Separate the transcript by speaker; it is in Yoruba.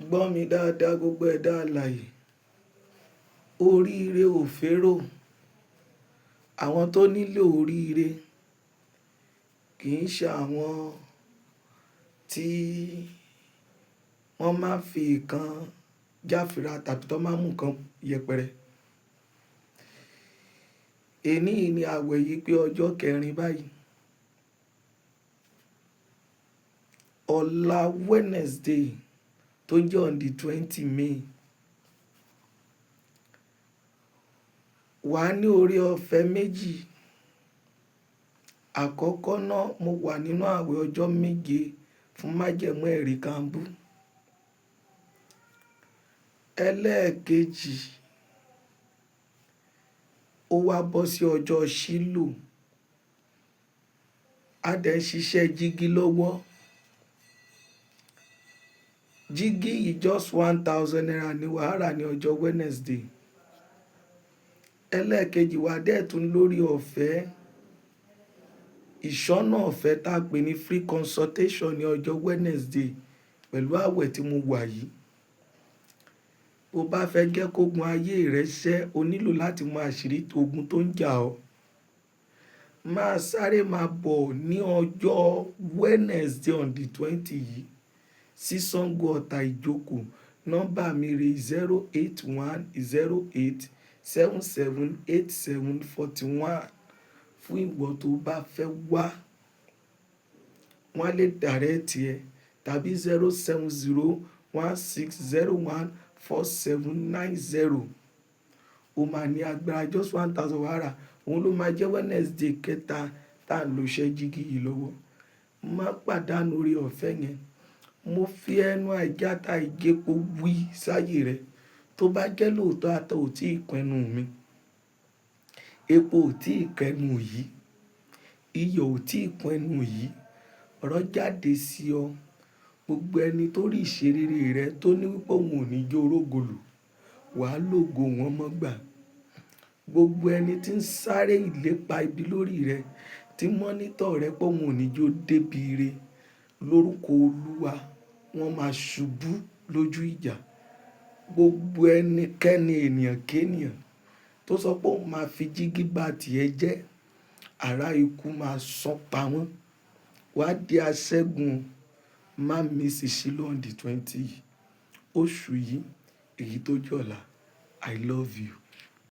Speaker 1: Gbọ́ mi dáadáa, gbogbo ẹ̀dá alààyè. Oríire ò fẹ́rò. Àwọn tó nílò oríire kì í ṣe àwọn tí wọ́n máa ń fi nǹkan jáfira tàbí tó máa ń mú nǹkan yẹpẹrẹ. Èní yìí ni àwẹ̀ yìí pé ọjọ́ kẹrin báyìí. Ọ̀la Wednesday tó jẹ́ on the 20 May. Wà á ní oore ọ̀fẹ́ méjì. Àkọ́kọ́ náà, mo wà nínú àwẹ̀ ọjọ́ méje fún májẹ̀mú ẹ̀rí kambu. Ẹlẹ́ẹ̀kejì, ó wá bọ́ sí ọjọ́ Ṣílò. A dẹ̀ ń ṣiṣẹ́ jígí lọ́wọ́. Jígí yìí just 1,000 naira ni wàá rà ní ọjọ́ Wednesday. Ẹlẹ́ẹ̀kejì, wà dẹ̀ tún lórí ọ̀fẹ́ ìṣọ́nà ọ̀fẹ́ tá a pè ní free consultation ní ọjọ́ Wednesday pẹ̀lú àwẹ̀ tí mo wà yìí. Bó bá fẹ́ jẹ́ kógun ayé rẹ ṣẹ́, o nílò láti mọ àṣírí ogun tó ń jà ọ́. Máa sáré máa bọ̀ ní ọjọ́ Wednesday on the 20 yìí sí Sango Ọ̀tà Ìjókòó. Nọ́mbà mi rè 08108778741 fún ìwọ tó bá fẹ́ wá. Wọ́n á lè direct ẹ tàbí 07016014790. Ó máa ní agbára, just 1,000 wàá rà. Òun ló máa jẹ́ Wednesday kẹta tá ń lo iṣẹ́ jígí yìí lọ́wọ́. Má pàdánù oore ọ̀fẹ́ yẹn. Mo fi ẹnu àìjáta ìjẹpo wí sáyé rẹ. Tó bá jẹ́ lóòótọ́ ata ò tí ì kan ẹnu mi, epo ò tí ì kan ẹnu yìí, iyọ̀ ò tí ì kan ẹnu yìí, ọ̀rọ̀ jáde sí ọ. Gbogbo ẹni tó rí ìṣerere rẹ tó ní wípé òun ò ní jó orógolo, wà á lògo wọn mọ́ gbà. Gbogbo ẹni tí ń sáré ìlépa ibi lórí rẹ, tí mọ́nítọ̀ rẹ pé òun ò ní jó débi ire, lórúkọ Olúwa, wọ́n máa ṣubú lójú ìjà. Gbogbo ẹnikẹ́ni ènìyàn kéènìyàn tó sọ pé òun máa fi jígí bá tiẹ̀ jẹ́, àrá ikú máa sán pa wọ́n. Wà á di aṣẹ́gun. Má miss Ṣílò on the 20 yìí. Oṣù yìí, èyí tó jẹ́ ọ̀la. I love you.